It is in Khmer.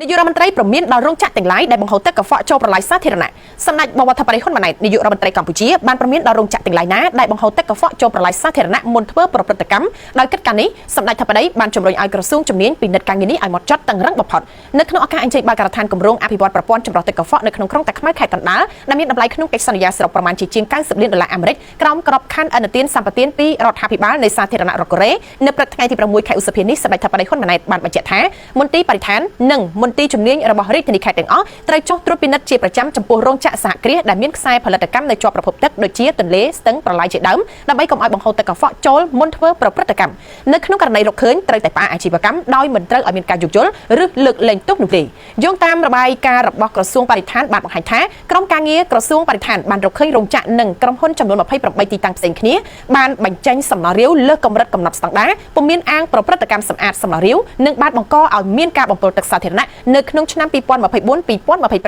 នាយករដ្ឋមន្ត្រីព្រមានដល់រោងចក្រទាំងឡាយដែលបង្ហូរទឹកកខ្វក់ចូលប្រឡាយសាធារណៈសម្ដេចបវរធិបតីហ៊ុនម៉ាណែតនាយករដ្ឋមន្ត្រីកម្ពុជាបានព្រមានដល់រោងចក្រទាំងឡាយណាដែលបង្ហូរទឹកកខ្វក់ចូលប្រឡាយសាធារណៈមុនធ្វើប្រព្រឹត្តកម្មដោយគិតការនេះសម្ដេចធិបតីបានជំរុញឲ្យក្រសួងជំនាញពិនិត្យការងារនេះឲ្យម៉ត់ចត់តឹងរឹងបំផុតនៅក្នុងឱកាសអញ្ជើញបើកការដ្ឋានគម្រោងអភិវឌ្ឍប្រព័ន្ធចម្រោះទឹកកខ្វក់នៅក្នុងក្រុងតាខ្មៅខេត្តកណ្ដាលដែលមានតម្លៃក្នុងកិច្ចសន្យាសរុបប្រមាណជាជាង90លានដុល្លារអាមេរិកក្រោមក្របខ័ណ្ឌឥណទានសម្បទានពីរដ្ឋាភិបាលនៃសាធារណរដ្ឋកូរ៉េនៅព្រឹកថ្ងៃទី6ខែឧសភានេះសម្ដេចធិបតីហ៊ុនម៉ាណែតបានបញ្ជាក់ថាមន្ទីរបរិស្ថាននិងមន្ទីរជំនាញរបស់រាជធានីខេត្តទាំងអស់ត្រូវចុះត្រួតពិនិត្យជាប្រចាំចំពោះរោងចក្រសហគ្រាសដែលមានខ្សែផលិតកម្មនៅជាប់ប្រភពទឹកដូចជាទន្លេស្ទឹងប្រឡាយជាដើមដើម្បីកុំឲ្យបង្ហូរទឹកកខ្វក់ចូលមុនធ្វើប្រព្រឹត្តកម្មនៅក្នុងករណីរកឃើញត្រូវតែផ្អាកអាជីវកម្មដោយមិនត្រូវឲ្យមានការយោគយល់ឬលើកលែងទោសនោះទេយោងតាមរបាយការណ៍របស់ក្រសួងបរិស្ថានបានបង្ហាញថាក្រុមការងារក្រសួងបរិស្ថានបានរកឃើញរោងចក្រនិងក្រុមហ៊ុនចំនួន28ទីតាំងផ្សេងគ្នាបានបញ្ចេញសំណល់រាវលើសកម្រិតកំណត់ស្តង់ដារពុំមានអាងប្រព្រឹត្តកម្មសម្អាតសំណល់រាវនិងបានបង្កឲ្យមានការបំពុលទឹកសាធារណៈនៅក្នុងឆ្នាំ2024-2025។